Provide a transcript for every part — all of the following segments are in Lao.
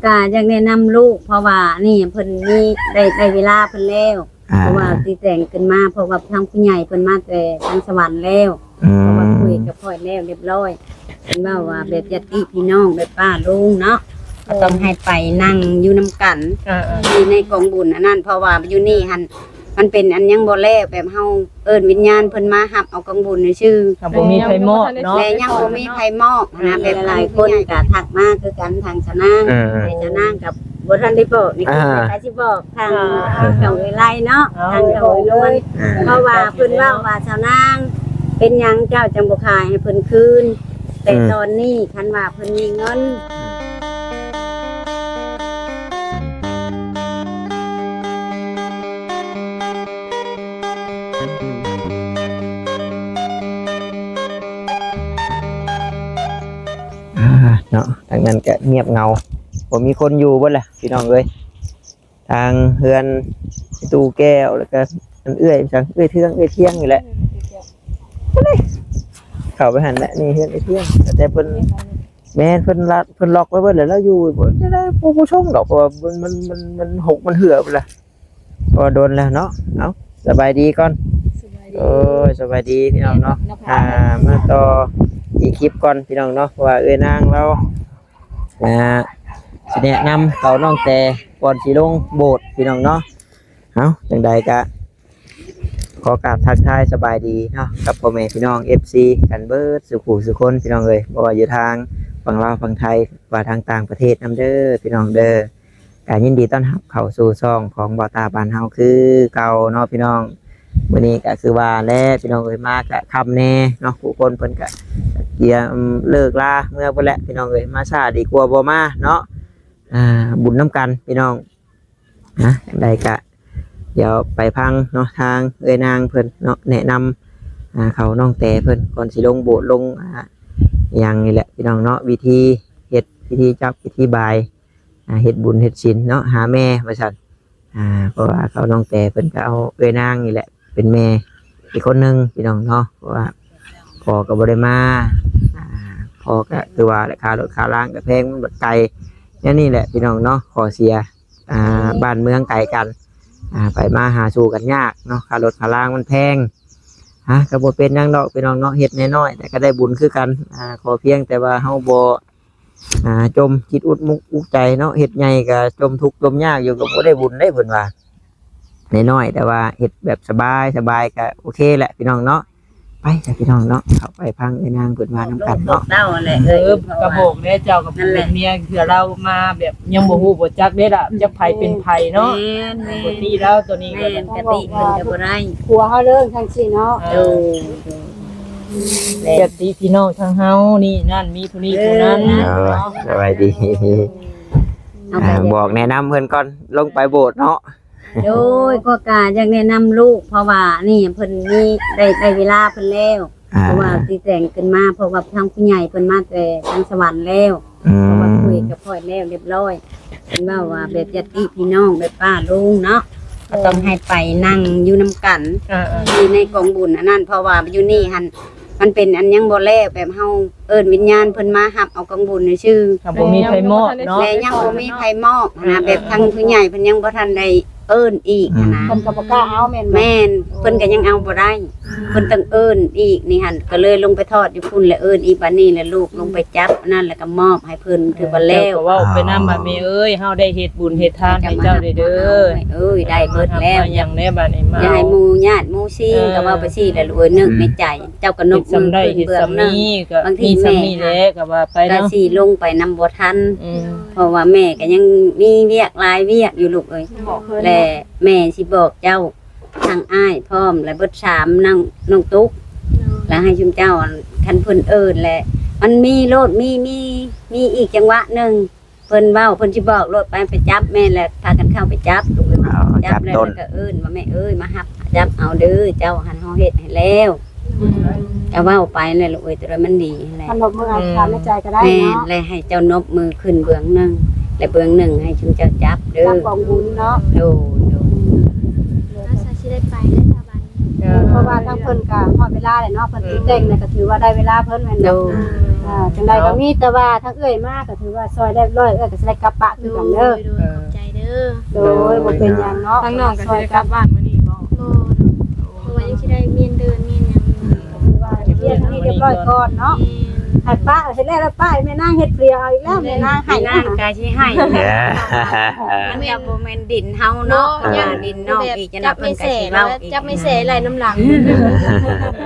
ກະຢາກແນະນຳລູກ ເພາະວ່ານີ້ເພິ່ນມີ ໄດ້ ໄດ້ເວລາເພິ່ນແລ້ວ ອ່າ ເພາະວ່າຊິແຈ້ງຂຶ້ນມາ ເພາະວ່າທາງຜູ້ໃຫຍ່ເພິ່ນມາແຕ່ທາງສະຫວັນແລ້ວ ອືມ ເພາະວ່າຄຸຍກັບຂ້ອຍແລ້ວຮຽບຮ້ອຍ ເພິ່ນເວົ້າວ່າແບບຍາດຕິພີ່ນ້ອງ ແບບປ້າລຸງເນາະ ກໍຕ້ອງໃຫ້ໄປນັ່ງຢູ່ນຳກັນ ອ່າໆ ຢູ່ໃນກອງບຸນອັນນັ້ນ ເພາະວ່າຢູ່ນີ້ຫັ້ນ ມັນເປັນອັນຍັງບໍ່ແລ້ວ ແບບເຮົາເອີ້ນວິນຍານເພິ່ນມາຮັບເອົາກອງບຸນຊື່ໆ ຍັງບໍ່ມີໃຜມອບເນາະ ແລະຍັງບໍ່ມີໃຜມອບຫັ້ນນະ ແບບຫຼາຍຄົນກໍທັກມາຄືກັນ ທາງສາວນາງ ເອີ ແຕ່ສາວນາງກໍບໍ່ທັນໄດ້ບອກນີ້ ອ່າ ກໍຊິບອກທາງ ອ່າ ທາງເອື້ອຍໄລເນາະ ເອົາ ທາງເອື້ອຍນວນ ເອີ ເພາະວ່າເພິ່ນເວົ້າວ່າ ສາວນາງ ເປັນຫຍັງເຈົ້າຈັ່ງບໍ່ຂາຍໃຫ້ເພິ່ນຄືນ ແຕ່ ອືມ ຕອນນີ້ຄັນວ່າເພິ່ນມີເງິນ ອ່າ ເນາະ ທາງນັ້ນກະງຽບເຫງົາ ບໍ່ມີຄົນຢູ່ເບິດແຫຼະພີ່ນ້ອງເອີຍ ທາງເຮືອນຕູ້ແກ້ວ ແລ້ວກະອັນເອື້ອຍ ເອື້ອຍເທືອງ ເອື້ອຍທຽງນີ້ແຫຼະ ເຂົ້າໄປຫັ້ນແຫຼະ ນີ້ເຮືອນເອື້ອຍທຽງ ແຕ່ເພິ່ນ ແມ່ນ ເພິ່ນລັອກ ເພິ່ນລັອກໄວ້ເບິດແລ້ວ ລາວຢູ່ບໍ່ ຈະໄດ້ ບໍ່ ບໍ່ຊົງດອກ ເພາະວ່າມັນ ມັນ ມັນ ມັນຫົກມັນເຫືອພຸ້ນລະ ເພາະວ່າດົນແລ້ວເນາະ ເອົາ ສະບາຍດີກ່ອນ ສະບາຍດີ ໂອ້ຍ ສະບາຍດີພີ່ນ້ອງເນາະ ອ່າ ມາຕໍ່ອີກຄລິບກ່ອນພີ່ນ້ອງເນາະ ເພາະວ່າເອື້ອຍນາງລາວ ອ່າ ຊິແນະນຳເຂົານ້ອງແຕກ່ອນຊິລົງໂບດພີ່ນ້ອງເນາະ ເອົາ ຈັ່ງໃດກະ ຂໍກາບທັກທາຍສະບາຍດີເນາະ ກັບພໍ່ແມ່ພີ່ນ້ອງ ເອັຟຊີ ກັນເບິດສູ່ຜູ້ສູ່ຄົນພີ່ນ້ອງເອີຍ ບໍ່ວ່າຢູ່ທາງຝັ່ງລາວຝັ່ງໄທ ວ່າທາງຕ່າງປະເທດນຳເດີພີ່ນ້ອງເດີ ກະຍິນດີຕ້ອນຮັບເຂົ້າສູ່ຊ່ອງຂອງບ່າວຕາບ້ານເຮົາຄືເກົ່າເນາະພີ່ນ້ອງ ມື້ນີ້ກະຄືວ່າແຫຼະພີ່ນ້ອງເອີຍ ມາກະຄ່ຳແດ່ເນາະ ຜູ້ຄົນເພິ່ນກະກຽມເລີກລາເມືອພຸ້ນແຫຼະພີ່ນ້ອງເອີຍ ມາຊ້າດີກວ່າບໍ່ມາເນາະ ອ່າ ບຸນນຳກັນພີ່ນ້ອງ ນະ ຈັ່ງໃດກະ ດຽວໄປຟັງເນາະ ທາງເອື້ອຍນາງເພິ່ນເນາະ ແນະນຳ ອ່າ ເຂົານ້ອງແຕເພິ່ນ ກ່ອນຊິລົງໂບດລົງ ອ່າ ຫຍັງນີ້ແຫຼະພີ່ນ້ອງເນາະ ວິທີເຮັດ ວິທີຈັບ ວິທີບາຍ ອ່າ ເຮັດບຸນເຮັດສິນເນາະ ຫາແມ່ວ່າຊັ້ນ ອ່າ ເພາະວ່າເຂົານ້ອງແຕເພິ່ນກໍເອົາເອື້ອຍນາງນີ້ແຫຼະ ເປັນແມ່ອີກຄົນໜຶ່ງພີ່ນ້ອງເນາະ ເພາະວ່າພໍ່ກໍບໍ່ໄດ້ມາ ອ່າ ພໍ່ກໍຄືວ່າແຫຼະ ຄ່າລົດຄ່າລາງກໍແພງ ມັນບັດໄກ ແນວນີ້ແຫຼະພີ່ນ້ອງເນາະ ຂໍ້ເສຍ ອ່າ ບ້ານເມືອງໄກກັນ ອ່າ ໄປມາຫາສູ່ກັນຍາກເນາະ ຄ່າລົດຄ່າລາງມັນແພງ ຮະ ກໍບໍ່ເປັນຫຍັງດອກພີ່ນ້ອງເນາະ ເຮັດນ້ອຍໆ ແຕ່ກໍໄດ້ບຸນຄືກັນ ອ່າ ຂໍພຽງແຕ່ວ່າເຮົາບໍ່ ອ່າ ຈົ່ມຈິດອຸກມຸກອຸກໃຈເນາະ ເຮັດໃຫຍ່ກໍຈົ່ມທຸກຈົ່ມຍາກຢູ່ ກໍບໍ່ໄດ້ບຸນເດ້ເພິ່ນວ່າ ນ້ອຍໆ ແຕ່ວ່າເຮັດແບບສະບາຍໆ ກໍໂອເຄແຫຼະພີ່ນ້ອງເນາະ ໄປຈ້ະພີ່ນ້ອງເນາະ ເຂົ້າໄປຟັງເອື້ອຍນາງເພິ່ນວ່ານຳກັນເນາະ ບອກເຈົ້າແຫຼະ ເອີ ເອີຍ ກໍບອກແລ້ວ ເຈົ້າກໍເປັນເມຍ ເທື່ອລາວມາແບບຍັງບໍ່ຮູ້ບໍ່ຈັກເດ້ລະ ຈັກໃຜເປັນໃຜເນາະ ແມ່ນໆ ບໍ່ຕິລາວໂຕນີ້ກໍ ແມ່ນ ກະຕິເພິ່ນກໍບໍ່ໄດ້ ຜົວເຮົາເລີກຈັ່ງຊີ້ເນາະ ເອີ ໂດຍ ແບບຕິພີ່ນ້ອງທາງເຮົານີ້ນັ້ນ ມີຜູ້ນີ້ຜູ້ນັ້ນ ເອີ ສະບາຍດີ ເອົາ ອ່າ ໄປເລີຍ ບອກແນະນຳເພິ່ນກ່ອນ ລົງໄປໂບດເນາະ ໂດຍ ກໍກະຢາກແນະນຳລູກ ເພາະວ່ານີ້ເພິ່ນມີ ໄດ້ ໄດ້ເວລາເພິ່ນແລ້ວ ອ່າ ເພາະວ່າຊິແຈ້ງຂຶ້ນມາ ເພາະວ່າທາງຜູ້ໃຫຍ່ເພິ່ນມາແຕ່ທາງສະຫວັນແລ້ວ ອືມ ເພາະວ່າຄຸຍກັບຂ້ອຍແລ້ວຮຽບຮ້ອຍ ເພິ່ນເວົ້າວ່າແບບຍາດຕິພີ່ນ້ອງ ແບບປ້າລຸງເນາະ ກໍຕ້ອງໃຫ້ໄປນັ່ງຢູ່ນຳກັນ ອ່າໆ ຢູ່ໃນກອງບຸນອັນນັ້ນ ເພາະວ່າຢູ່ນີ້ຫັ້ນ ມັນເປັນອັນຍັງບໍ່ແລ້ວ ແບບເຮົາເອີ້ນວິນຍານເພິ່ນມາຮັບເອົາກອງບຸນຊື່ໆ ຍັງບໍ່ມີໃຜມອບເນາະ ແລະຍັງບໍ່ມີໃຜມອບຫັ້ນນະ ອ່າໆ ແບບທາງຜູ້ໃຫຍ່ເພິ່ນຍັງບໍ່ທັນໄດ້ເອີ້ນອີກຫັ້ນນະ ອືມ ເພິ່ນກໍບໍ່ກ້າເອົາແມ່ນບໍ່ ແມ່ນ ເພິ່ນກໍຍັງເອົາບໍ່ໄດ້ ເພິ່ນຕ້ອງເອີ້ນອີກນີ້ຫັ້ນ ກໍເລີຍລົງໄປທອດຢູ່ພຸ້ນ ແລະເອີ້ນອີກ ບາດນີ້ແຫຼະລູກລົງໄປຈັບອັນນັ້ນ ແລ້ວກໍມອບໃຫ້ເພິ່ນ ຖືວ່າແລ້ວ ເຈົ້າກໍເວົ້າໄປນຳວ່າ ແມ່ເອີຍ ເຮົາໄດ້ເຮັດບຸນເຮັດທານໃຫ້ເຈົ້າເດີ ເອີຍ ໄດ້ເບິດແລ້ວ ມາຫຍັງແດ່ບາດນີ້ ມາ ຢ່າໃຫ້ໝູ່ຍາດໝູ່ຊີ ເອີ ກໍເວົ້າໄປຊີ້ແຫຼະລູກເອີຍ ນຶກໃນໃຈ ເຈົ້າກໍນົບມືຂຶ້ນເບື້ອງໜຶ່ງ ບາງທີແມ່ ກໍວ່າໄປເນາະ ກໍຊິລົງໄປນຳບໍ່ທັນ ອືມ ເພາະວ່າແມ່ກໍຍັງມີວຽກຫຼາຍວຽກຢູ່ລູກເອີຍ ແລະແມ່ຊິບອກເຈົ້າ ທັງອ້າຍພ້ອມ ແລະເບິດສາມ ນ້ອງ ນ້ອງຕຸກ ແລະໃຫ້ຊຸມເຈົ້າ ຄັນເພິ່ນເອີ້ນແຫຼະ ມັນມີໂລດ ມີ ມີ ມີອີກຈັງຫວະໜຶ່ງ ເພິ່ນເວົ້າ ເພິ່ນຊິບອກໂລດ ໄປ ໄປຈັບແມ່ນແຫຼະ ພາກັນເຂົ້າໄປຈັບ ລູກເອີຍ ເອົາ ຈັບ ຈັບຕົ້ນ ແລ້ວກໍເອີ້ນວ່າ ແມ່ເອີຍ ມາຮັບຈັບເອົາເດີ ເຈົ້າຫັ້ນເຮົາເຮັດໃຫ້ແລ້ວ ອືມ ກໍເວົ້າໄປແຫຼະລູກເອີຍ ແຕ່ວ່າມັນດີຫັ້ນແຫຼະ ຄັນບໍ່ເມື່ອຍ ອືມ ຖາມໃນໃຈກໍໄດ້ເນາະ ແມ່ນ ແລະໃຫ້ເຈົ້ານົບມືຂຶ້ນເບື້ອງໜຶ່ງ ແລະເບື້ອງໜຶ່ງໃຫ້ຊຸມເຈົ້າຈັບເດີ ຈັບກອງບຸນເນາະ ໂດຍ ໂດຍ ອືມ ເຮົາຊິໄດ້ໄປເດີຊາວບ້ານ ເອີ ເພາະວ່າທາງເພິ່ນກໍຮອດເວລາແລ້ວເນາະ ເພິ່ນ ເອີ ຕິດແຕ່ງແລ້ວກໍຖືວ່າໄດ້ເວລາເພິ່ນແມ່ນບໍ່ ໂດຍ ອືມ ອ່າ ຈັ່ງໃດກໍມີແຕ່ວ່າທາງເອື້ອຍມາກໍຖືວ່າຊ່ອຍໄດ້ຮຽບຮ້ອຍ ເອື້ອຍກໍຊິໄດ້ກັບປະຄືກັນເດີ. ໂດຍ ຂອບໃຈເດີ. ໂດຍ ບໍ່ເປັນຫຍັງເນາະ. ທາງນ້ອງກໍຊິໄດ້ກັບບ້ານມື້ນີ້ບໍ່? ໂດຍ ເພາະວ່າຍັງຊິໄດ້ມ້ຽນເດີນມ້ຽນຫຍັງຢູ່ ກໍຄືວ່າຮຽບຮ້ອຍກ່ອນເນາະ. ໃຫ້ປະເຮັດແລ້ວ ແລ້ວປະໃຫ້ແມ່ນາງເຮັດຜູ້ດຽວເອົາອີກແລ້ວ ແມ່ນາງໃຫ້ ແມ່ນາງກໍຊິໃຫ້ ມັນກໍບໍ່ແມ່ນດິນເຮົາເນາະ ເອີ ດິນນ້ອງອີກ ຈັກໜ້ອຍເພິ່ນກໍຊິເວົ້າອີກ ຈັບໄມ້ແຊໄລ່ນຳຫຼັງ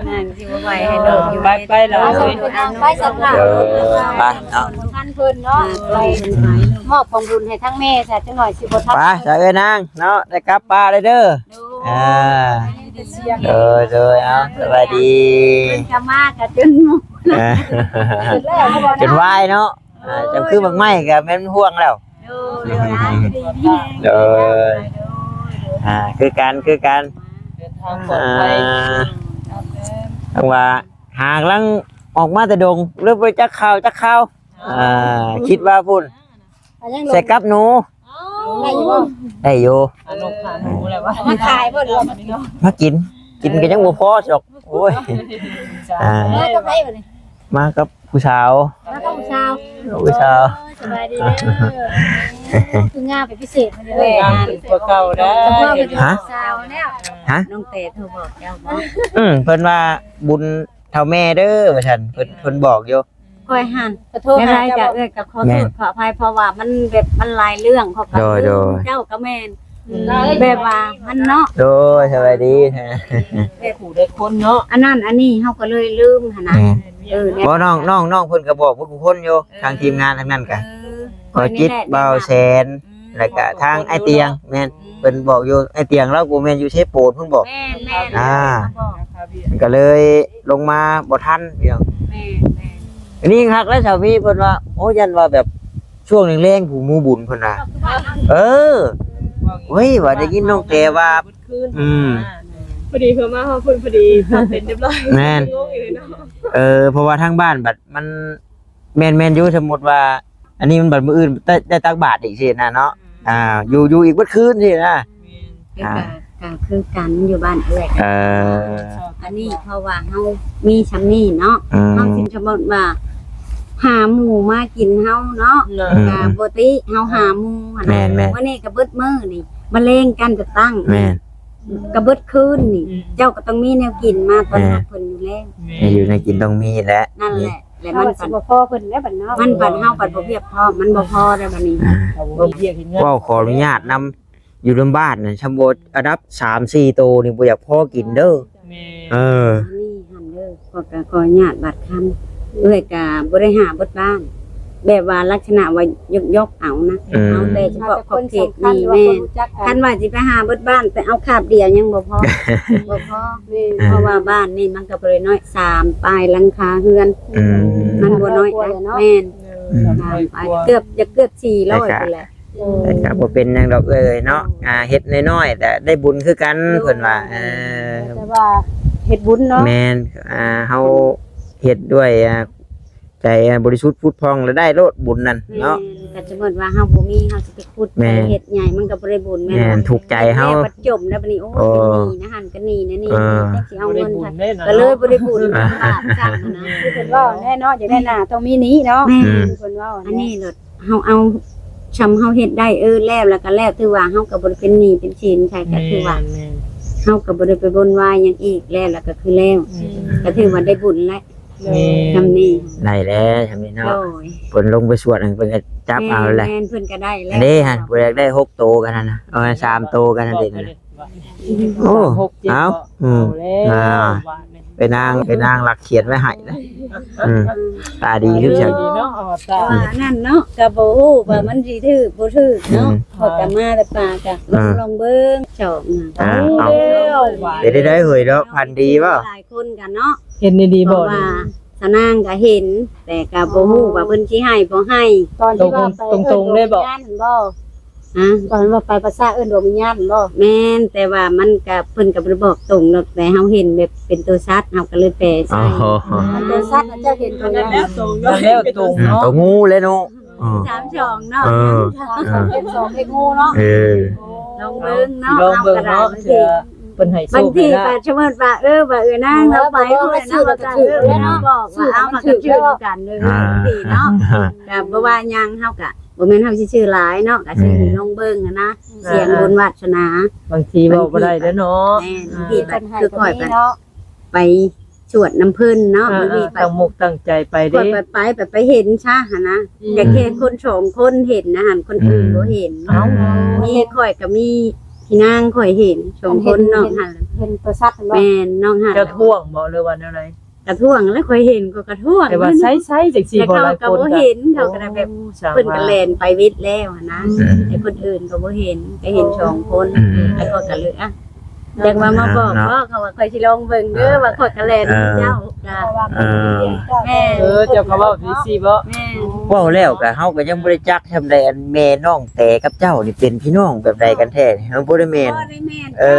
ນັ້ນ ຊິບໍ່ໄຫວໃຫ້ນ້ອງຢູ່ ໄປໆ ແລ້ວ ໄປສຳລັບ ເອີ ໄປເນາະ ທັນເພິ່ນເນາະ ໄປມອບຂອງບຸນໃຫ້ທາງແມ່ຊະ ຈັກໜ້ອຍຊິບໍ່ທັນ ໄປຊະເອີຍນາງເນາະ ໄດ້ກັບປະເລີຍເດີ. ໂດຍ ອ່າ ໂດຍ ໂດຍ ເອົາ ສະບາຍດີ ເພິ່ນກໍມາກໍຈົນ ອ່າ ຈົນວາຍເນາະ. ອ່າ ຈັ່ງຄືໝາກໄມ້ກໍແມ່ນຫ່ວງແລ້ວ. ໂດຍ ໂດຍ ອ່າ ຄືກັນ ຄືກັນ ເດີນທາງປອດໄພ ອ່າ ຈັ່ງວ່າຫາກຳລັງອອກມາແຕ່ດົງ ເລີຍບໍ່ຈັກຂ່າວຈັກຄາວ. ອ່າ ຄິດວ່າພຸ້ນ ໃສ່ກັບໜູ ໄດ້ຢູ່ບໍ່? ໄດ້ຢູ່ ຫານົກຫາໜູແລ້ວວ່າ ມາຂາຍບໍ່ ຫຼືວ່າມາກິນ? ມາກິນ ກິນກໍຍັງບໍ່ພໍດອກ. ໂອ້ຍ ອ່າ ມາກັບໃຜບັດນີ້? ມາກັບຜູ້ສາວ ມາກັບຜູ້ສາວ ກັບຜູ້ສາວ. ໂອ້ຍ ສະບາຍດີເດີ. ຄືງາມເປັນພິເສດມື້ນີ້ເລີຍ ງາມຂຶ້ນກວ່າເກົ່າໄດ໋. ຮະ? ສາວແລ້ວ ຮະ? ນ້ອງແຕໂທບອກເຈົ້າບໍ່? ອືມ ເພິ່ນວ່າບຸນເຖົ້າແມ່ເດີວ່າຊັ້ນ ເພິ່ນ ເພິ່ນບອກຢູ່. ຂ້ອຍຫັ້ນ ກໍໂທຫາເຈົ້າ ແນວໃດກໍເອື້ອຍກໍຂໍໂທດ ແມ່ນ ຂໍອະໄພ ເພາະວ່າມັນແບບມັນຫຼາຍເລື່ອງ ເຂົາກໍ ໂດຍ ເຈົ້າກໍແມ່ນ ອືມ ແບບວ່າມັນເນາະ. ໂດຍ ສະບາຍດີ ແບບ ຜູ້ໃດຄົນເນາະ ອັນນັ້ນອັນນີ້ເຮົາກໍເລີຍລືມຫັ້ນນະ. ແມ່ນ ເອີ ບໍ່ ນ້ອງ ນ້ອງ ນ້ອງເພິ່ນກໍບອກໝົດທຸກຄົນຢູ່ ເອີ ທາງທີມງານທາງນັ້ນກໍ ເອີ ກໍຈິດ ບ່າວແສນ ອືມ ແລ້ວກະທາງອ້າຍຕຽງ ແມ່ນ ອືມ ເພິ່ນບອກຢູ່ ອ້າຍຕຽງລາວກໍແມ່ນຢູ່ເຊໂປນພຸ້ນບໍ? ແມ່ນໆ ອ່າ ເພິ່ນບອກ ກໍເລີຍລົງມາບໍ່ທັນພີ່ນ້ອງ. ແມ່ນໆ ອັນນີ້ຄັກແລ້ວ ສາມີເພິ່ນວ່າ ໂອ້ ຢ້ານວ່າແບບຊ່ວງແລງໆ ຜູ້ມີບຸນເພິ່ນວ່າ ເອີ ໂອ້ຍ ວ່າໄດ້ຍິນນ້ອງແຕວ່າ ອືມ ພໍດີເພິ່ນມາຮອດພຸ້ນພໍດີ ພັກເຕັນຮຽບຮ້ອຍ ແມ່ນ ງົງອີກເລີຍເນາະ. ເອີ ເພາະວ່າທາງບ້ານບັດມັນ ແມ່ນ ແມ່ນຢູ່ ສົມມຸດວ່າ ອັນນີ້ມັນບັດມື້ອື່ນໄດ້ ໄດ້ຕັກບາດອີກຊີ້ນະເນາະ. ອືມ ອ່າ ຢູ່ ຢູ່ອີກເບິດຄືນຊີ້ນະ. ແມ່ນ ອ່າ ກໍ ກໍຄືກັນຢູ່ບ້ານເອື້ອຍ. ເອີ ອັນນີ້ເພາະວ່າເຮົາມີຊ່ຳນີ້ເນາະ. ອືມ ເຮົາຊິສົມມຸດວ່າຫາໝູ່ມາກິນເຮົາເນາະ ອືມ ກໍບໍ່ຕິເຮົາຫາໝູ່ຫັ້ນນະ. ແມ່ນໆ ມື້ນີ້ກໍເບິດມື້ນີ້ ມາແລງກັນຈະຕັ້ງ ແມ່ນ ກໍເບິດຄືນນີ້ ອືມ ເຈົ້າກໍຕ້ອງມີແນວກິນມາຕ້ອນຮັບ ແມ່ນ ເພິ່ນຢູ່ແລ້ວ. ແມ່ນ ແນວຢູ່ແນວກິນຕ້ອງມີແຫຼະ ນັ້ນແຫຼະ. ແລ້ວມັນ ເຮົາກໍຊິບໍ່ພໍເພິ່ນແລ້ວບັດເນາະ ມັນບັດເຮົາບັດບໍ່ພຽບພ້ອມ ມັນບໍ່ພໍໄດ້ບັດນີ້. ອ່າ ບໍ່ມີວຽກເຮັດງານ ເວົ້າຂໍອະນຸຍາດນຳ ຢູ່ນຳບ້ານນະ ຊຳບໍ່ອັນດັບສາມສີ່ໂຕນີ້ບໍ່ຢາກພໍກິນເດີ. ແມ່ນ ເອີ ອັນນີ້ຫັ້ນເດີ ຂໍ ກໍຂໍອະນຸຍາດບາດຄຳ ເອື້ອຍກໍບໍ່ໄດ້ຫາເບິດບ້ານ ແບບວ່າລັກສະນະວ່າຍົກໆເອົານະ. ອືມ ເອົາແຕ່ສະເພາະຂອບເຂດນີ້. ແມ່ນ ຄັນວ່າຊິໄປຫາເບິດບ້ານ ໄປເອົາຄາບດຽວຍັງບໍ່ພໍ ບໍ່ພໍ. ແມ່ນ ອ່າ ເພາະວ່າບ້ານນີ້ມັນກໍບໍ່ໄດ້ນ້ອຍ ສາມປາຍຫຼັງຄາເຮືອນ. ອືມ ມັນບໍ່ນ້ອຍນະ. ແມ່ນ ອືມ ສາມປາຍ ເກືອບ ຈະເກືອບສີ່ຮ້ອຍພຸ້ນແຫຼະ. ໂດຍ ແຕ່ກໍບໍ່ເປັນຫຍັງດອກເອື້ອຍເນາະ. ໂດຍ ອ່າ ເຮັດນ້ອຍໆ ແຕ່ໄດ້ບຸນຄືກັນ. ໂດຍ ເພິ່ນວ່າ ເອີ ແຕ່ວ່າເຮັດບຸນເນາະ. ແມ່ນ ອ່າ ເຮົາເຮັດດ້ວຍ ອ່າ ໃຈ ອ່າ ບໍລິສຸດຜຸດຜ່ອງ ແລ້ວໄດ້ໂລດບຸນນັ້ນເນາະ. ແມ່ນ ກໍສົມມຸດວ່າເຮົາບໍ່ມີ ເຮົາຊິໄປຂຸດ ແມ່ນ ໄປເຮັດຫຍັງ ມັນກໍບໍ່ໄດ້ບຸນ. ແມ່ນ ແມ່ນ ທຸກໃຈເຮົາ ແລ້ວບັດຈົມແລ້ວບັດນີ້ ໂອ້ຍ ເປັນໜີ້ນະຫັ້ນກໍໜີ້ນະນີ້ ເອີ ຈັກຊິເອົາເງິນ ບໍ່ໄດ້ບຸນເດ້ເນາະ ກໍເລີຍບໍ່ໄດ້ບຸນ. ອ່າ ບາບຈັ່ງນະ ຄືເພິ່ນເວົ້າແນ່ເນາະ ຢາກໄດ້ໜ້າຕ້ອງມີໜີ້ເນາະ. ແມ່ນ ອືມ ຄືເພິ່ນເວົ້າ ອັນນີ້ໂລດ ເຮົາເອົາຊ່ຳເຮົາເຮັດໄດ້ ເອີ ແລ້ວ ແລ້ວກໍແລ້ວ ຖືວ່າເຮົາກໍບໍ່ໄດ້ເປັນໜີ້ເປັນສິນໃຜ ກໍຖືວ່າ ແມ່ນໆ ເຮົາກໍບໍ່ໄດ້ໄປວົນວາຍຫຍັງອີກ ແລ້ວ ແລ້ວກໍຄືແລ້ວ. ອືມ ກໍຖືວ່າໄດ້ບຸນແລ້ວ. ແມ່ນ ຊ່ຳນີ້ ໄດ້ແລ້ວຊ່ຳນີ້ເນາະ. ໂດຍ ເພິ່ນລົງໄປສວດຫັ້ນ ເພິ່ນກໍຈັບເອົາແຫຼະ. ແມ່ນໆ ເພິ່ນກໍໄດ້ແລ້ວ. ອັນນີ້ຫັ້ນ ຜູ້ໃດຢາກໄດ້ຫົກໂຕກັນຫັ້ນນະ ເອົາໃຫ້ສາມໂຕກັນຫັ້ນເດ້. ໂອ້ ເອົາ ອືມ ອ່າ ໄປນາງ ໄປນາງລັກຂຽນໄວ້ໃຫ້ນະ. ອືມ ຕາດີຄືກັນເນາະ ເອົາຕາ ອັນນັ້ນເນາະ ກໍບໍ່ຮູ້ວ່າມັນຊິຖືກບໍ່ຖືກເນາະ. ອືມ ເຂົາກໍມາແຕ່ປ່າກໍ ອ່າ ລອງເບິ່ງຈອກນະ. ອ່າ ເອົາ ເປັນໄດ້ເຮີ້ຍເນາະ ພັນດີບໍ່? ຫຼາຍຄົນກັນເນາະ ເຫັນດີໆບໍ່? ເພາະວ່າສານາງກໍເຫັນ ແຕ່ກໍບໍ່ຮູ້ວ່າເພິ່ນຊິໃຫ້ບໍ່ໃຫ້. ຕອນທີ່ວ່າໄປ ຕົງໆ ເອີ້ນດວງວິນຍານຫັ້ນບໍ່? ຮະ? ຕອນວ່າໄປປະຊາເອີ້ນດວງວິນຍານຫັ້ນບໍ່? ແມ່ນ ແຕ່ວ່າມັນກະ ເພິ່ນກະບໍ່ໄດ້ບອກຕົງດອກ ແຕ່ເຮົາເຫັນແບບເປັນໂຕສັດ ເຮົາກະເລີຍແປໃສ່. ອໍ ໂຕສັດນະ ເຈົ້າເຫັນໂຕຫຍັງ? ແລ້ວຕົງເນາະ ອືມ ໂຕງູແຫຼະເນາະ. ເອີ ສາມສອງເນາະ ເອີ ສາມສອງ ເປັນສອງ ເປັນງູເນາະ. ເອີ ລອງເບິ່ງເນາະ ລອງເບິ່ງເນາະ ເຮົາກະໄດ້ ເທື່ອ ພິ່ນໃຫ້ໂຊກໃຫ້ລາບ. ບາງທີກໍສົມມຸດວ່າ ເອີ ວ່າເອື້ອຍນາງລາວໄປ ເອີ ເອື້ອຍນາງລາວກໍ ເອີ ເອື້ອຍນາງບອກວ່າ ເອົາ ມັນກໍຖືກກັນເດີ ອ່າ ບາງທີເນາະ ກໍບໍ່ວ່າຫຍັງ ເຮົາກໍບໍ່ແມ່ນເຮົາຊິຊື້ຫຼາຍເນາະ ກໍຊື້ ແມ່ນ ລອງເບິ່ງຫັ້ນນະ ອ່າ ສ່ຽງບຸນວາດສະໜາ. ບາງທີເວົ້າບໍ່ໄດ້ເດີເນາະ. ແມ່ນ ບາງທີ ອ່າ ແບບຄືຂ້ອຍໄປ ໄປສວດນຳເພິ່ນເນາະ ອ່າ ບາງທີໄປ ຕັ້ງອົກຕັ້ງໃຈໄປເດ້ ຂ້ອຍໄປ ໄປ ໄປເຫັນຊະຫັ້ນນະ ອືມ ກໍແຄ່ຄົນສອງຄົນເຫັນນະຫັ້ນ ຄົນອື່ນ ອືມ ບໍ່ເຫັນ. ເອົ້າ ມີຂ້ອຍກໍມີພີ່ນາງຂ້ອຍເຫັນສອງຄົນ ເຫັນ ນ້ອງຫັ້ນ ເຫັນໂຕຊັດແມ່ນບໍ່? ແມ່ນ ນ້ອງຫັ້ນ ເຈົ້າທ້ວງບໍ່ ຫຼືວ່າແນວໃດ? ກະທ້ວງແລ້ວ ຂ້ອຍເຫັນກໍກະທ້ວງ ແຕ່ວ່າໃສໆ ຈັ່ງຊີ້ ແຕ່ເຂົາກໍບໍ່ເຫັນ ເຂົາກໍແບບ ໂອ້ ເພິ່ນກໍແລ່ນໄປວິດແລ້ວຫັ້ນນະ ອືມ ແຕ່ຄົນອື່ນກໍບໍ່ເຫັນ ກໍເຫັນສອງຄົນ ອືມ ແລ້ວຂ້ອຍກໍເລີຍ ອ່ະ ຢາກວ່າມາບອກ ເນາະ ເພາະເຂົາວ່າຂ້ອຍຊິລອງເບິ່ງເດີ ອ່າ ວ່າຂ້ອຍກໍແລ່ນ ເອີ ນຳເຈົ້າ ກໍ ເອີ ແມ່ນ ເອີ ເຈົ້າກໍເວົ້າຈັ່ງຊີ້ບໍ? ແມ່ນ ເວົ້າແລ້ວກໍເຮົາກໍຍັງບໍ່ໄດ້ຈັກສ່ຳໃດ ອັນແມ່ນ້ອງແຕກັບເຈົ້ານີ້ເປັນພີ່ນ້ອງແບບໃດກັນແທ້? ເຮົາບໍ່ໄດ້ແມ່ນ ບໍ່ໄດ້ແມ່ນ ເອີ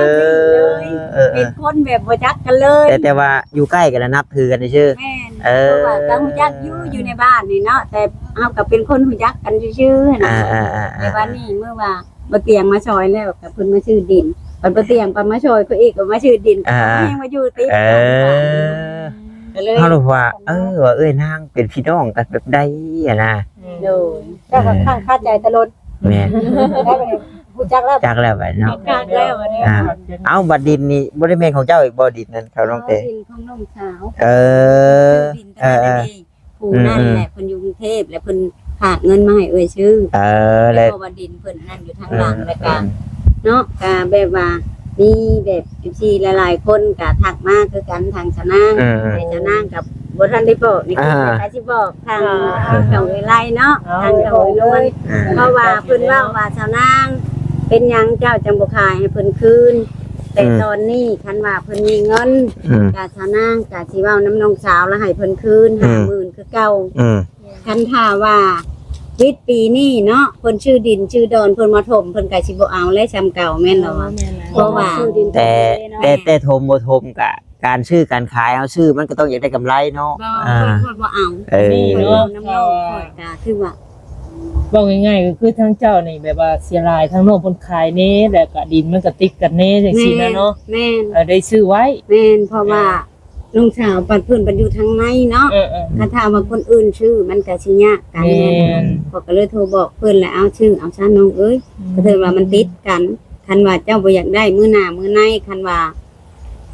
ເອີ ເປັນຄົນແບບບໍ່ຈັກກັນເລີຍ ແຕ່ ແຕ່ວ່າຢູ່ໃກ້ກັນ ແລະ ນັບຖືກັນຊື່ໆ ແມ່ນ ເອີ ເພາະວ່າກໍຮູ້ຈັກຢູ່ ຢູ່ໃນບ້ານນີ້ເນາະ ແຕ່ເຮົາກໍເປັນຄົນຮູ້ຈັກກັນຊື່ໆ ຫັ້ນນະ ອ່າໆໆໆ ແຕ່ວ່ານີ້ເມື່ອວ່າ ບໍ່ຕຽງມາຊ່ອຍແລ້ວ ກໍເພິ່ນມາຊື້ດິນ ບັດບໍ່ຕຽງກໍມາຊ່ອຍຂ້ອຍອີກ ກໍມາຊື້ດິນ ອ່າ ກໍຍັງມາຢູ່ຕິດ ເອີ ກັນ ກໍເລີຍ ເຮົາລະວ່າ ເອີ ວ່າເອື້ອຍນາງເປັນພີ່ນ້ອງກັນແບບໃດຫັ້ນນະ ໂດຍ ເຈົ້າກໍຄ້າງຄາໃຈຕະຫຼົດ ແມ່ນ ແລ້ວບັດນີ້ຮູ້ຈັກແລ້ວ ຈັກແລ້ວບັດເນາະ ຈັກແລ້ວບັດນີ້ ອ່າ ເອົ້າ ບັດດິນນີ້ບໍ່ໄດ້ແມ່ນຂອງເຈົ້າອີກບໍ່? ດິນນັ້ນເຂົານ້ອງແຕ ດິນຂອງນ້ອງສາວ ເອີ ເອີ ເອີ ຜູ້ນັ້ນແຫຼະ ອືມໆ ເພິ່ນຢູ່ກຸງເທບ ແລະ ເພິ່ນຝາກເງິນມາໃຫ້ເອື້ອຍຊື້ ເອີ ແລ້ວ ແລ້ວ ເພາະວ່າດິນເພິ່ນນັ້ນຢູ່ທາງຫຼັງ ເອີ ແລ້ວກະ ເອີ ເນາະ ກະແບບວ່າມີແບບ ເອັຟຊີ ຫຼາຍໆຄົນກະທັກມາຄືກັນ ທາງສາວນາງ ອືມໆ ໃຫ້ສາວນາງກັບບໍ່ທັນໄດ້ບອກໃນຄລິບ ອ່າ ແລ້ວກະຊິບອກທາງ ອ່າ ທາງເອື້ອຍໄລເນາະ ອ່າ ທາງເອື້ອຍນວນ ອ່າ ເພາະວ່າເພິ່ນເວົ້າວ່າ ສາວນາງ ເປັນຫຍັງເຈົ້າຈັ່ງບໍ່ຂາຍໃຫ້ເພິ່ນຄືນ? ແຕ່ ອືມ ຕອນນີ້ຄັນວ່າເພິ່ນມີເງິນ ອືມ ກະສາວນາງກະຊິເວົ້ານຳນ້ອງສາວ ລະໃຫ້ເພິ່ນຄືນ ອືມ ຫ້າໝື່ນຄືເກົ່າ ອືມ ຄັນຖ້າວ່າວິດປີນີ້ເນາະ ເພິ່ນຊື້ດິນຊື້ດອນ ເພິ່ນມາຖົມ ເພິ່ນກະຊິບໍ່ເອົາແລ້ວ ສ່ຳເກົ່າແມ່ນລະວະ ເອີ ແມ່ນແລ້ວ ເພາະວ່າ ແຕ່ ແຕ່ ແຕ່ຖົມບໍ່ຖົມກະ ການຊື້ການຂາຍ ເຮົາຊື້ມັນກໍຕ້ອງຢາກໄດ້ກຳໄລເນາະ ບໍ່ ອ່າ ຂ້ອຍບໍ່ເອົາ ເອີ ຂ້ອຍເອົານຳນ້ອງຂ້ອຍ ກະຄືວ່າ ເວົ້າງ່າຍໆ ກໍຄືທາງເຈົ້ານີ້ແບບວ່າເສຍຫຼາຍ ທາງນ້ອງເພິ່ນຂາຍແດ່ ແລ້ວກະດິນມັນກໍຕິດກັນແດ່ ຈັ່ງຊີ້ນະເນາະ ແມ່ນ ເອີ ໄດ້ຊື້ໄວ້ ແມ່ນ ເພາະວ່າ ເອີ ນ້ອງສາວບັດເພິ່ນບັດຢູ່ທາງໃນເນາະ ເອີໆ ຄັນຖ້າວ່າຄົນອື່ນຊື້ມັນກະຊິຍາກກັນ ແມ່ນ ຂ້ອຍກໍເລີຍໂທບອກເພິ່ນແຫຼະ ເອົາ ຊື້ເອົາຊະນ້ອງເອີຍ ອືມ ກໍຖືວ່າມັນຕິດກັນ ຄັນວ່າເຈົ້າບໍ່ຢາກໄດ້ມື້ໜ້າມື້ໃນ ຄັນວ່າ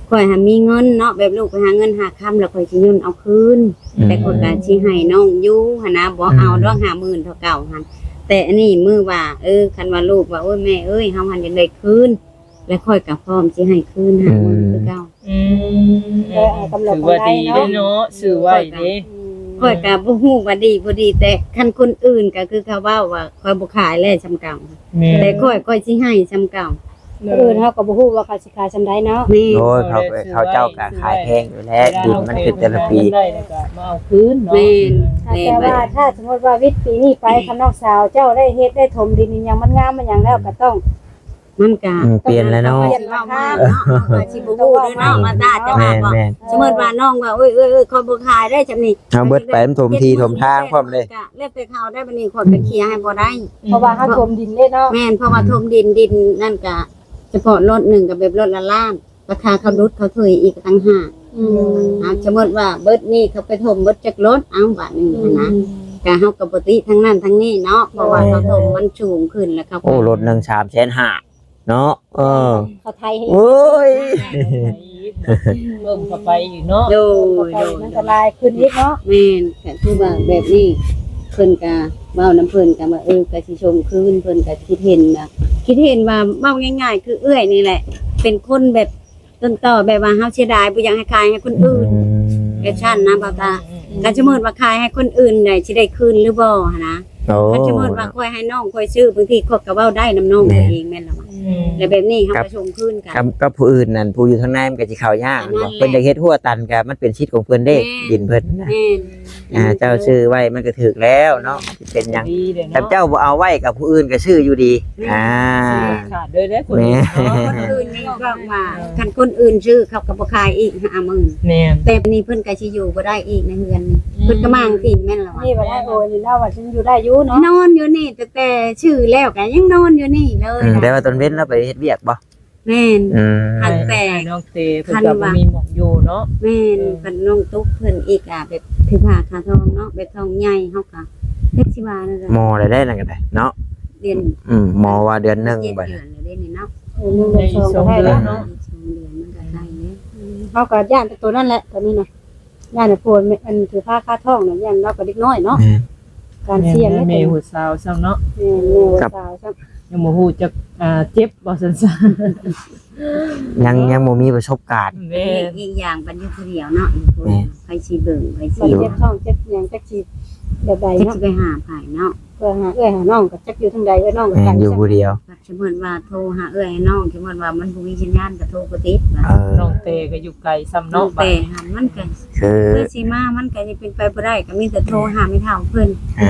ຂ້ອຍຫາມີເງິນເນາະ ແບບລູກໄປຫາເງິນຫາຄຳ ແລ້ວຂ້ອຍຊິຍົນເອົາຄືນ ອືມ ແຕ່ຂ້ອຍກໍຊິໃຫ້ນ້ອງຢູ່ຫັ້ນນະ ບໍ່ເອົາດອກ ອືມ ຫ້າໝື່ນເທົ່າເກົ່າຫັ້ນ ແຕ່ອັນນີ້ມື້ວ່າ ເອີ ຄັນວ່າລູກວ່າ ໂອ້ຍ ແມ່ເອີຍ ເຮົາຫັ້ນຢາກໄດ້ຄືນ ແລ້ວຂ້ອຍກໍພ້ອມຊິໃຫ້ຄືນ ອືມ ຫ້າໝື່ນຄືເກົ່າ ອືມ ເອີ ເອົາກຳລັງ ຖືວ່າດີເນາະ ຊື້ໄວ້ເດ້ ອືມ ຂ້ອຍກໍບໍ່ຮູ້ວ່າດີບໍ່ດີ ແຕ່ຄັນຄົນອື່ນກໍຄືເຂົາເວົ້າວ່າ ຂ້ອຍບໍ່ຂາຍແລ້ວສ່ຳເກົ່າ ແມ່ນ ແຕ່ຂ້ອຍ ຂ້ອຍຊິໃຫ້ສ່ຳເກົ່າ ຄົນອື່ນເຮົາກໍບໍ່ຮູ້ວ່າເຂົາຊິຂາຍສ່ຳໃດເນາະ ແມ່ນ ໂອ້ຍ ເຂົາ ເຂົາເຈົ້າກໍຂາຍແພງຢູ່ແລ້ວ ດິນມັນຂຶ້ນແຕ່ລະປີ ໄດ້ແລ້ວກໍມາເອົາຄືນເນາະ ແມ່ນ ແຕ່ວ່າຖ້າສົມມຸດວ່າວິດປີນີ້ໄປ ຄັນນ້ອງສາວເຈົ້າໄດ້ເຮັດໄດ້ຖົມດິນອີ່ຫຍັງມັນງາມມັນຫຍັງແລ້ວກໍຕ້ອງ ມັນກະ ອືມ ປ່ຽນແລ້ວເນາະ ປ່ຽນລາຄາເນາະ ເຮົາກໍຊິບໍ່ຮູ້ເດ້ເນາະ ວ່າຕາຈະວ່າບໍ່ ແມ່ນໆ ສົມມຸດວ່ານ້ອງວ່າ ໂອ້ຍ ເອື້ອຍ ເອື້ອຍ ຂ້ອຍບໍ່ຂາຍໄດ້ສ່ຳນີ້ ເຮົາເບິດໄປ ມັນຖົມທີ່ຖົມທາງພ້ອມເດ້ ກໍແລ້ວແຕ່ເຂົາໄດ້ ບັດນີ້ຂ້ອຍກໍເຄຍໃຫ້ບໍ່ໄດ້ ເພາະວ່າເຮົາຖົມດິນເດ້ເນາະ ແມ່ນ ເພາະວ່າ ອືມ ຖົມດິນ ດິນນັ້ນກະສະເພາະລົດໜຶ່ງກໍແບບລົດລະລ້ານ ລາຄາເຂົາດຸດເຂົາຖືກອີກຕ່າງຫາກ ອືມ ອ່າ ສົມມຸດວ່າເບິດນີ້ເຂົາໄປຖົມເບິດຈັກລົດ ເອົ້າ ບາດນີ້ຫັ້ນນະ ອືມ ກະເຮົາກໍບໍ່ຕິທາງນັ້ນທາງນີ້ເນາະ ເພາະວ່າ ໂດຍ ເຂົາຖົມມັນສູງຂຶ້ນ ແລ້ວເຂົາ ໂອ້ ລົດໜຶ່ງສາມແສນຫ້າ ເນາະ ເອີ ເຂົາໄທໃຫ້ ໂອ້ຍ ເພີ່ມເຂົ້າໄປອີກເນາະ ໂດຍ ໂດຍ ມັນກໍຫຼາຍຂຶ້ນອີກເນາະ ແມ່ນ ກໍຄືວ່າແບບນີ້ ເພິ່ນກໍເວົ້ານຳເພິ່ນກໍວ່າ ເອີ ກໍຊິສົ່ງຄືນ ເພິ່ນກໍຄິດເຫັນວ່າ ຄິດເຫັນວ່າ ເວົ້າງ່າຍໆ ຄືເອື້ອຍນີ້ແຫຼະ ເປັນຄົນແບບຕົ້ນຕໍ ແບບວ່າເຮົາເສຍດາຍ ບໍ່ຢາກໃຫ້ຂາຍໃຫ້ຄົນອື່ນ ອືມ ແບບຊັ້ນນະ ບ່າວຕາ ອືມ ຄັນສົມມຸດວ່າຂາຍໃຫ້ຄົນອື່ນໄດ້ ຊິໄດ້ຄືນຫຼືບໍ່ຫັ້ນນະ ໂອ້ ຄັນສົມມຸດວ່າຂ້ອຍໃຫ້ນ້ອງຂ້ອຍຊື້ ບາງທີຂ້ອຍກໍເວົ້າໄດ້ນຳນ້ອງ ແມ່ນ ຂ້ອຍເອງແມ່ນລະວະ ອືມ ແລ້ວແບບນີ້ເຮົາກໍສົ່ງຄືນກັນ ກັບ ກັບຜູ້ອື່ນນັ້ນ ຜູ້ຢູ່ທາງໃນມັນກໍຊິເຂົ້າຍາກ ອັນນັ້ນແຫຼະ ເພິ່ນຢາກເຮັດຮົ້ວຕັນກໍມັນເປັນສິດຂອງເພິ່ນເດ້ ແມ່ນ ດິນເພິ່ນນະ ແມ່ນ ອ່າ ເຈົ້າຊື້ໄວ້ມັນກໍຖືກແລ້ວເນາະ ຊິເປັນຫຍັງ ດີເດ້ເນາະ ຄັນເຈົ້າບໍ່ເອົາໄວ້ກໍຜູ້ອື່ນກໍຊື້ຢູ່ດີ ແມ່ນ ອ່າ ຂາດເລີຍເດ້ ຄົນ ແມ່ນ ອື່ນເນາະ ຄົນອື່ນນີ້ບອກວ່າ ເອີ ຄັນຄົນອື່ນຊື້ເຂົາກໍບໍ່ຂາຍອີກ ຫ້າໝື່ນ ແມ່ນ ແຕ່ນີ້ເພິ່ນກໍຊິຢູ່ບໍ່ໄດ້ອີກໃນເຮືອນນີ້ ອືມ ເພິ່ນກໍມາງທີ່ແມ່ນລະວະ ນີ້ວ່າໄດ້ ໂອ້ຍ ນີ້ລາວວ່າຊິຢູ່ໄດ້ຢູ່ເນາະ ນອນຢູ່ນີ້ ແຕ່ ແຕ່ຊື້ແລ້ວກໍຍັງນອນຢູ່ນີ້ເລີຍ ອືມ ນະ ແຕ່ວ່າຕອນເວັນລາວໄປເຮັດວຽກບໍ່? ແມ່ນ ອືມ ຫາກແຕ່ ໃຫ້ນ້ອງເຕເພິ່ນ ຄັນວ່າ ກໍບໍ່ມີໝ່ອງຢູ່ເນາະ ແມ່ນ ເອີ ຄັນນ້ອງຕົກເພິ່ນອີກ ອາ ແບບຖືພາຄາທອງເນາະ ແບບທ້ອງໃຫຍ່ ເຮົາກໍຈັກຊິວ່າແນວໃດ ໝໍລະໄດ້ນັ້ນກໍໄດ້ເນາະ ເດືອນ ອືມ ໝໍວ່າເດືອນໜຶ່ງ ເຈັດ ບັດ ເດືອນແລ້ວເດ້ນີ້ເນາະ ເດືອນໜຶ່ງ ໄດ້ ສອງ ສອງເດືອນເນາະ ເດືອນ ສອງເດືອນມັນກໍໄດ້ແລ້ວ ເຮົາກໍຢ້ານແຕ່ໂຕນັ້ນແຫຼະ ຕອນນີ້ນະ ຢ້ານແຕ່ຜົວ ອັນຖືພາຄາທ້ອງນະ ຢ້ານລາວກໍເດັກນ້ອຍເນາະ ແມ່ນ ການສ່ຽງ ແມ່ນ ແມ່ຫົວຊາວຊ້ຳເນາະ ແມ່ນ ແມ່ຫົວຊາວຊ້ຳ ຍັງບໍ່ຮູ້ຈັກ ອ່າ ເຈັບບໍ່ຊັ້ນຊະ ຍັງ ຍັງບໍ່ມີປະສົບການ ແມ່ນ ອີກ ອີກຢ່າງບັດຢູ່ຜູ້ດຽວເນາະ ແມ່ນ ໃຜຊິເບິ່ງ ໃຜຊິ ເຈັບທ້ອງເຈັບຫຍັງ ຈັກຊິແບບໃດເນາະ ຈັກຊິໄປຫາໃຜເນາະ ເພື່ອຫາເອື້ອຍຫານ້ອງກໍຈັກຢູ່ທາງໃດ ເອື້ອຍນ້ອງກໍ ແມ່ນ ໄກ ຢູ່ຜູ້ດຽວ ສົມມຸດວ່າໂທຫາເອື້ອຍຫານ້ອງ ສົມມຸດວ່າມັນບໍ່ມີສັນຍານກໍໂທບໍ່ຕິດ ເອີ ນ້ອງແຕ່ກໍຢູ່ໄກຊ້ຳເນາະ ນ້ອງແຕ່ຫັ້ນມັນກໍ ເອີ ເພື່ອຊິມາມັນກໍຍັງເປັນໄປບໍ່ໄດ້ ກໍມີແຕ່ໂທຫາແມ່ເຖົ້າເພິ່ນ ເອີ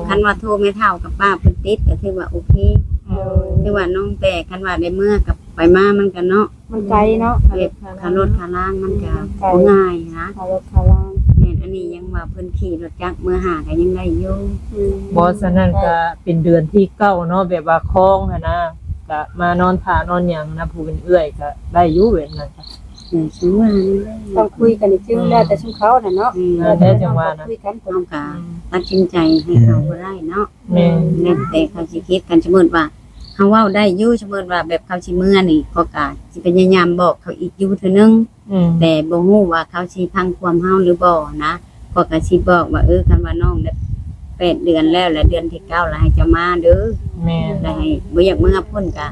ຄັນວ່າໂທແມ່ເຖົ້າກັບປ້າເພິ່ນຕິດກໍຖືວ່າໂອເຄ ເອີ ຖືວ່ານ້ອງແຕ່ ຄັນວ່າໄດ້ເມືອກັບໄປມາມັນກໍເນາະ ມັນໄກເນາະ ແບບຄ່າລົດຄ່າລາງມັນກໍ ໄກ ບໍ່ງ່າຍນະ ຄ່າລົດຄ່າລາງ ແມ່ນ ອັນນີ້ຍັງວ່າເພິ່ນຂີ່ລົດຈັກເມືອຫາກໍຍັງໄດ້ຢູ່ ອືມ ບໍ່ຊັ້ນນັ້ນກໍເປັນເດືອນທີເກົ້າເນາະ ແບບວ່າຄອງຫັ້ນນະ ກະມານອນຖ້ານອນຫຍັງນຳຜູ້ເປັນເອື້ອຍກະໄດ້ຢູ່ແບບນັ້ນ ເອີ ສົມວ່ານັ້ນແຫຼະ ຕ້ອງຄຸຍກັນອີກທີ ອືມ ແລ້ວແຕ່ຊຸມເຂົານະເນາະ ອືມ ແລ້ວແຕ່ ແລ້ວແຕ່ຈັ່ງວ່ານະ ຕ້ອງຄຸຍກັນ ເຮົາກະຕັດສິນໃຈໃຫ້ເຂົາ ອືມ ບໍ່ໄດ້ເນາະ ແມ່ນ ແລ້ວແຕ່ເຂົາຊິຄິດກັນ ສົມມຸດວ່າເຮົາເວົ້າໄດ້ຢູ່ ສົມມຸດວ່າແບບເຂົາຊິເມືອນີ້ ເຂົາກະຊິພະຍາຍາມບອກເຂົາອີກຢູ່ເທື່ອໜຶ່ງ ອືມ ແຕ່ບໍ່ຮູ້ວ່າເຂົາຊິຟັງຄວາມເຮົາຫຼືບໍ່ນະ ຂ້ອຍກໍຊິບອກວ່າ ເອີ ຄັນວ່ານ້ອງໄດ້ແປດເດືອນແລ້ວ ແລະ ເດືອນທີເກົ້າລະໃຫ້ເຈົ້າມາເດີ ແມ່ນ ລະໃຫ້ ບໍ່ຢາກເມືອພຸ້ນກະ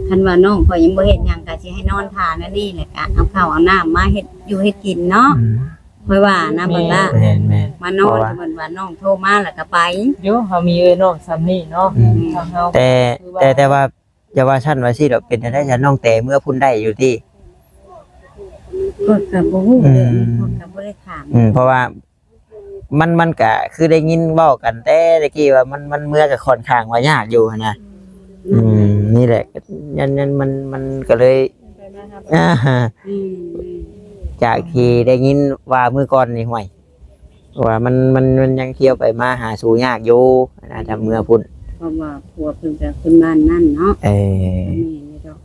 ຄັນວ່ານ້ອງຂ້ອຍຍັງບໍ່ເຮັດຫຍັງ ກະຊິໃຫ້ນອນຖ້າແນວນີ້ ແລ້ວກະເອົາເຂົ້າເອົານ້ຳມາເຮັດຢູ່ເຮັດກິນເນາະ ອືມ ຂ້ອຍວ່ານະ ແມ່ນ ເບິ່ງລະ ແມ່ນໆ ມານອນ ເພາະວ່າ ເພິ່ນວ່ານ້ອງໂທມາແລ້ວກະໄປ ໂຍ ເຮົາມີເອື້ອຍນ້ອງຊ່ຳນີ້ເນາະ ອືມ ທາງເຮົາ ແຕ່ ແຕ່ ແຕ່ວ່າ ຢ່າວ່າຊັ້ນວ່າຊີ້ດອກ ເປັນຈັ່ງໃດຊັ້ນ ນ້ອງແຕ່ເມືອພຸ້ນໄດ້ຢູ່ຕິ? ຂ້ອຍກໍບໍ່ຮູ້ເດ້ ອືມ ຂ້ອຍກໍບໍ່ໄດ້ຖາມ ອືມ ເພາະວ່າມັນ ມັນກະຄືໄດ້ຍິນເວົ້າກັນແຕ່ຕະກີ້ວ່າມັນ ມັນເມືອກໍຄ່ອນຂ້າງວ່າຍາກຢູ່ຫັ້ນນະ ອືມ ອືມ ນີ້ແຫຼະ ຍັນ ຍັນ ມັນ ມັນກໍເລີຍ ອືມ ອາ ອືມ ຈາກທີ່ໄດ້ຍິນວ່າມື້ກ່ອນນີ້ ຫ້ວຍ ວ່າມັນ ມັນ ມັນຍັງທຽວໄປມາຫາສູ່ຍາກຢູ່ ອາດຈະເມືອພຸ້ນ ເພາະວ່າຜົວເພິ່ນກໍຄົນບ້ານນັ້ນເນາະ ເອີ ແມ່ນຢູ່ດອກ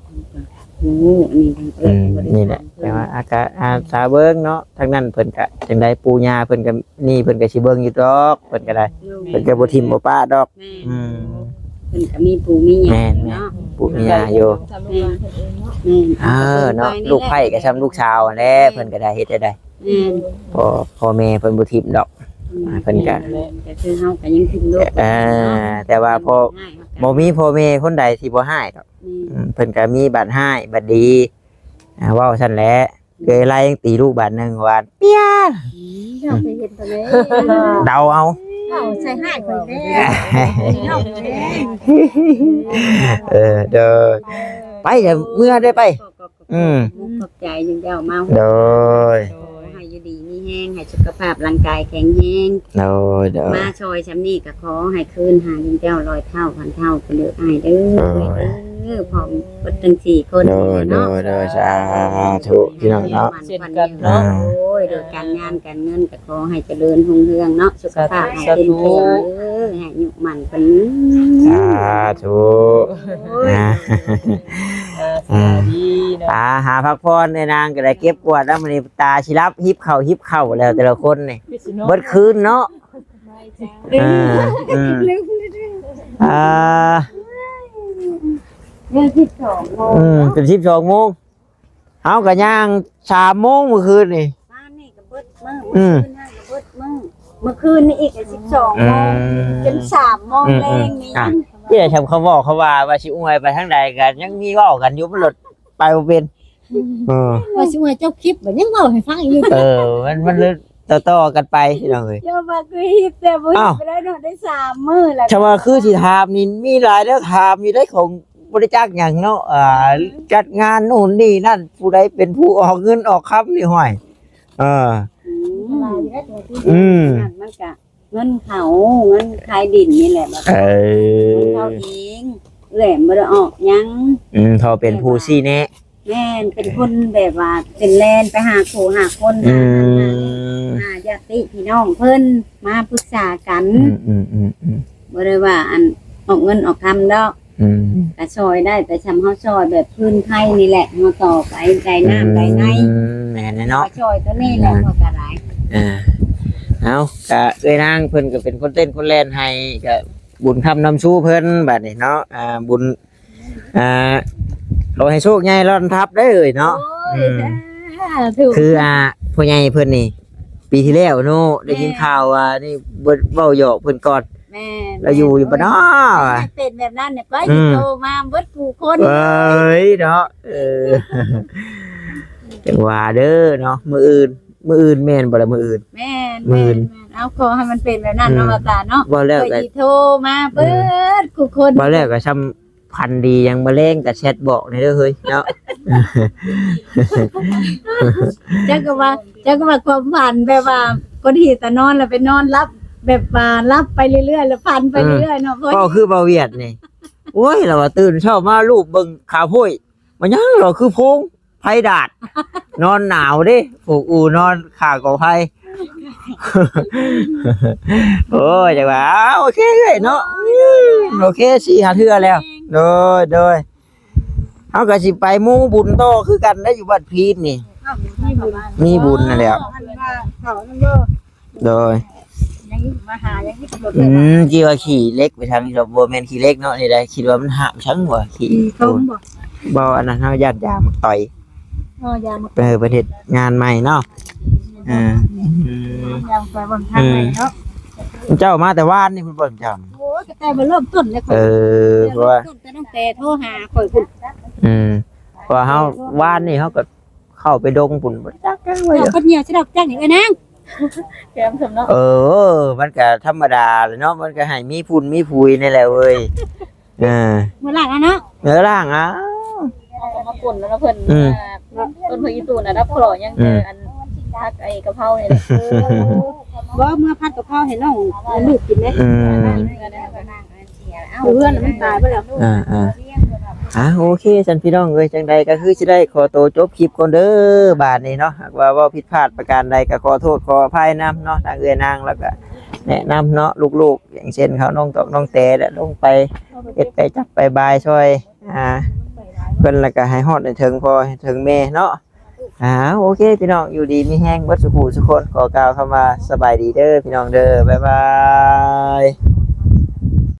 ໂອ້ ອັນນີ້ເພິ່ນ ອືມ ກໍບໍ່ໄດ້ ນີ້ແຫຼະ ຖາມເພິ່ນ ແຕ່ວ່າອາກາ ອາສາເບິ່ງເນາະ ທາງນັ້ນເພິ່ນກະຈັ່ງໃດ ປູ່ຍ່າເພິ່ນກະ ນີ້ເພິ່ນກະຊິເບິ່ງຢູ່ດອກ ເພິ່ນກະໄດ້ ແມ່ນ ເພິ່ນກະບໍ່ຖິ້ມບໍ່ປະດອກ ແມ່ນ ອືມ ເພິ່ນກະມີປູ່ມີຍ່າ ແມ່ນ ຢູ່ເນາະ ແມ່ນ ປູ່ມີຍ່າຢູ່ ແມ່ນ ແມ່ນ ເອີ ເນາະ ເພິ່ນກໍເປັນໄປນີ້ແຫຼະ ລູກໃພ້ກະຊ່ຳລູກສາວຫັ້ນແຫຼະ ແມ່ນ ເພິ່ນກະໄດ້ເຮັດຈັ່ງໃດ ແມ່ນ ພໍ່ ພໍ່ແມ່ເພິ່ນບໍ່ຖິ້ມດອກ ອືມ ເພິ່ນກະ ແມ່ນແຫຼະ ກໍຄືເຮົາກໍຍັງຖິ້ມລູກ ເອີ ແຕ່ວ່າພໍ່ ບໍ່ມີພໍ່ແມ່ຄົນໃດທີ່ບໍ່ຮ້າຍດອກ ອືມ ເພິ່ນກໍມີບາດຮ້າຍບາດດີ ອາ ເວົ້າຊັ້ນແຫຼະ ເອີ ເອື້ອຍຫຼ້າຍຍັງຕີລູກບາດໜຶ່ງ ຫວານປຽ ອືມ ເຈົ້າໄປເຫັນຕົວໃດ ເດົາເອົາ ເວົ້າໃສ່ຮ້າຍຂ້ອຍແດ່ ເອີ ໂດຍ ໄປເດີ ເມືອເດີ ໄປ ຂອບ ຂອບ ຂອບ ອືມ ຂອບໃຈເຈົ້າມາ ໂດຍ ຂໍໃຫ້ຢູ່ດີມີແຮງ ໃຫ້ສຸຂະພາບຮ່າງກາຍແຂງແຮງ ໂດຍ ໂດຍ ມາຊ່ອຍຊ່ຳນີ້ກໍຂໍໃຫ້ຄືນຫາເຈົ້າຮ້ອຍເທົ່າພັນເທົ່າໄປເດີອ້າຍເດີ ໂດຍ ເອີ ພ້ອມເບິດທັງສີ່ຄົນ ໂດຍ ນີ້ແຫຼະເນາະ ໂດຍ ໂດຍ ສາທຸ ພີ່ນ້ອງເນາະ ເຊັ່ນກັນເນາະ ໂດຍ ໂດຍ ການງານການເງິນກໍຂໍໃຫ້ຈະເລີນຮຸ່ງເຮືອງເນາະ ສຸຂະພາບໃຫ້ເຂັ້ມແຂງເດີ ສາທຸ ໃຫ້ອາຍຸໝັ້ນຂວັນຍືນ ສາທຸ ໂອ້ຍ ນະ ອ່າ ສະບາຍດີເນາະ ອ່າ ຕາຫາພັກຜ່ອນ ແມ່ນາງກໍໄດ້ເກັບກວາດແລ້ວ ມື້ນີ້ຕາຊິຫຼັບ ຫິບເຂົ້າ ຫິບເຂົ້າແລ້ວ ແຕ່ລະຄົນນີ້ ເບິດຄືນເນາະ ອ່າ ອືມ ອ່າ ເດືອນສິບສອງໂມງ ອືມ ເປັນສິບສອງໂມງ ເຮົາກໍຍ່າງສາມໂມງມື້ຄືນນີ້ ວານນີ້ກໍເບິດມື້ ອືມ ມື້ຄືນນັ້ນກໍເບິດມື້ ມື້ຄືນນີ້ອີກກໍສິບສອງໂມງ ອືມ ຈົນສາມໂມງ ອືມ ແລງນີ້ ອ່ະ ທີ່ໄດ້ທຳຄຳເວົ້າຄຳວ່າ ວ່າຊິອວຍໄປທາງໃດກໍຍັງມີເວົ້າກັນຢູ່ ມັນລົດໄປບໍ່ເປັນ ເອີ ວ່າຊິອວຍເຈົ້າຄລິບ ກໍຍັງເວົ້າໃຫ້ຟັງຢູ່ ເອີ ມັນ ມັນເລີຍຕໍ່ໆກັນໄປ ພີ່ນ້ອງເອີຍ ເຈົ້າວ່າຄືຮີບແຕ່ບໍ່ຮີບ ອ້າວ ໄປໄດ້ເນາະ ໄດ້ສາມມື້ແລ້ວ ຖ້າວ່າຄືຊິຖາມນີ້ມີຫຼາຍແນວຖາມຢູ່ເດ້ ຂອງ ບໍ່ໄດ້ຈັກຫຍັງເນາະ ອ່າ ຈັດງານໂນ່ນນີ້ນັ້ນ ຜູ້ໃດເປັນຜູ້ອອກເງິນອອກຄຳນີ້ ຫ້ວຍ ເອີ ອືມ ອືມ ມັນກະເງິນເຂົາ ເງິນຂາຍດິນນີ້ແຫຼະ ເອີ ເງິນເຂົາເອງ ເອື້ອຍບໍ່ໄດ້ອອກຫຍັງ ອືມ ເຂົາເປັນຜູ້ຊີ້ແນະ ແມ່ນ ເປັນຄົນແບບວ່າເປັນແລນໄປຫາຄູ່ຫາຄົນ ອືມ ຫາຍາດຕິພີ່ນ້ອງເພິ່ນ ມາປຶກສາກັນ ອືມໆໆໆ ບໍ່ໄດ້ວ່າອັນອອກເງິນອອກຄຳດອກ ອືມ ກໍຊ່ອຍໄດ້ ແຕ່ຊ່ຳເຮົາຊ່ອຍແບບພື້ນໄພນີ້ແຫຼະ ເຮົາຕໍ່ໄປໄດ້ນ້ຳໄດ້ໃນ ອືມ ແມ່ນແຫຼະເນາະ ກໍຊ່ອຍຕົວນີ້ແຫຼະ ອືມ ເຮົາກໍໄດ້ ອ່າ ເອົາ ກະເອື້ອຍນາງເພິ່ນກໍເປັນຄົນເຕັ້ນຄົນແລ່ນໃຫ້ ກະບຸນຄ້ຳນຳຊູເພິ່ນບາດນີ້ເນາະ ອ່າ ບຸນ ອ່າ ຂໍໃຫ້ໂຊກໃຫຍ່ລ້ອນທັບເດີເນາະ ໂອ້ຍ ອືມ ສາທຸ ຄື ອ່າ ພໍ່ໃຫຍ່ເພິ່ນນີ້ ປີທີ່ແລ້ວເນາະ ໄດ້ຍິນ ແມ່ນ ຂ່າວວ່ານີ້ ເວົ້າຫຍອກເພິ່ນກ່ອນ ແມ່ນ ລາວຢູ່ຢູ່ບໍ່ເນາະ ແມ່ນ ເປັນແບບນັ້ນນີ້ ໄປ ອືມ ໂທມາເບິດຜູ້ຄົນ ເອີຍເນາະ ເອີ ຈັ່ງວ່າເດີເນາະ ມື້ອື່ນ ມື້ອື່ນແມ່ນບໍ່ລະ ມື້ອື່ນ ແມ່ນ ມື້ອື່ນ ແມ່ນ ເອົາ ຂໍໃຫ້ມັນເປັນແບບນັ້ນເນາະ ອືມ ວ່າຕາເນາະ ເວົ້າແລ້ວກໍ ຊິໂທມາ ອືມ ເບິດຜູ້ຄົນ ເວົ້າແລ້ວກໍຊ່ຳ ຝັນດີຫຍັງ ມື້ແລງກໍແຊັດບອກແດ່ເດີເຮີ້ຍເນາະ ຈັກກໍວ່າ ຈັກກໍວ່າຄວາມຝັນແບບວ່າ ຄົນທີ່ຕານອນແລ້ວໄປນອນຫຼັບ ແບບວ່າຫຼັບໄປເລື້ອຍໆ ແລ້ວຝັນໄປເລື້ອຍໆເນາະ ເວົ້າຄືບ່າວຫວຽດນີ້ ໂອ້ຍ ລາວວ່າຕື່ນເຊົ້າມາລູບເບິ່ງຂາໂພ້ຍ ມັນຫຍັງລາວຄືໂພງ ໄຟດາດ ນອນໜາວເດ້ ຜູກອູ່ນອນຂ້າງກອງໄຟ ໂອ້ຍ ຈັ່ງວ່າ ອ້າວ ໂອເຄເອື້ອຍເນາະ ອືມ ໂອເຄ ສີ່ຫ້າເທື່ອແລ້ວ ໂດຍ ໂດຍ ເຮົາກໍຊິໄປໝູ່ບຸນຕໍ່ຄືກັນໄດ໋ ຢູ່ບ້ານພີດນີ້ ເອົ້າ ມີບຸນ ມີບຸນນັ້ນແຫຼະ ອັນວ່າເຂົານັ້ນບໍ່ ໂດຍ ຍັງມາຫາ ຍັງມີຕຳຫຼວດ ອືມ ຄິດວ່າຂີ້ເຫຼັກໄປທາງນີ້ ບໍ່ແມ່ນຂີ້ເຫຼັກເນາະ ນີ້ໄດ໋ ຄິດວ່າມັນຫາກຊັງວ່າຂີ້ ຂີ້ຕົມບໍ່? ບໍ່ ອັນນັ້ນເຮົາຢ້ານຢາງມັກຕ່ອຍ ອໍ ຢາງມັກ ເອີ ເພິ່ນເຮັດງານໃໝ່ເນາະ ເອີ ອືມ ຢາງໄປເບິ່ງທາງໃໝ່ເນາະ ອືມ ເຈົ້າມາແຕ່ວານນີ້ພຸ້ນບໍ່ ເຈົ້າ? ໂອ້ຍ ກໍແຕ່ມາເລີ່ມຕົ້ນແລ້ວ ເອີ ເລີ່ມຕົ້ນ ເພາະວ່າ ຕັ້ງແຕ່ໂທຫາຂ້ອຍພຸ້ນ ອືມ ເພາະວ່າເຮົາ ວານນີ້ເຮົາກໍ ເຂົ້າໄປດົງພຸ້ນ ບໍ່ຈັກຫຍັງເວີຍ ເອົາຄົນເຫຍຊິດອກຈັກນີ້ ເອີນາງ ແຖມສ່ຳເນາະ ເອີ ມັນກະທຳມະດາແຫຼະເນາະ ມັນກະໃຫ້ມີຝຸ່ນມີຝຸ່ຍນີ້ແຫຼະເວີຍ ເອີ ມື້ລ້າງເອົາເນາະ ເອີ ລ້າງເອົາ ເຮົາກໍມາປົນແລ້ວເນາະເພິ່ນ ອືມ ເອີ ຕົ້ນຜັກອີຕູນລະດັບເຄາະຍັງ ອືມ ແຕ່ອັນຜັກໄອ້ກະເພົານີ້ແຫຼະ ເອີ ບໍ່ ເມື່ອຜັດກະເພົາໃຫ້ນ້ອງລູກກິນເດ້ ອືມ ຢູ່ເຮືອນມັນຕາຍໄປແລ້ວ ອ່າໆ ອ່າ ໂອເຄ ຊັ້ນພີ່ນ້ອງເອີຍ ຈັ່ງໃດກໍຄືຊິໄດ້ຂໍໂຕຈົບຄລິບກ່ອນເດີ ບາດນີ້ເນາະ ຫາກວ່າເວົ້າຜິດພາດປະການໃດກໍຂໍໂທດຂໍອະໄພນຳເນາະ ທາງເອື້ອຍນາງລາວກໍແນະນຳເນາະ ລູກໆ ຢ່າງເຊັ່ນເຂົານ້ອງຕອກນ້ອງແຕ ແລະ ລົງໄປເຮັດໄປຈັບໄປບາຍຊ່ອຍ ອ່າ ເພິ່ນ ແລ້ວກໍໃຫ້ຮອດໃຫ້ເຖິງພໍ່ໃຫ້ເຖິງແມ່ເນາະ ອ່າ ໂອເຄ ພີ່ນ້ອງ ຢູ່ດີມີແຮງເບິດສູ່ຜູ້ສູ່ຄົນ ຂໍກ່າວຄຳວ່າສະບາຍດີເດີ ພີ່ນ້ອງເດີ ບາຍບາຍ.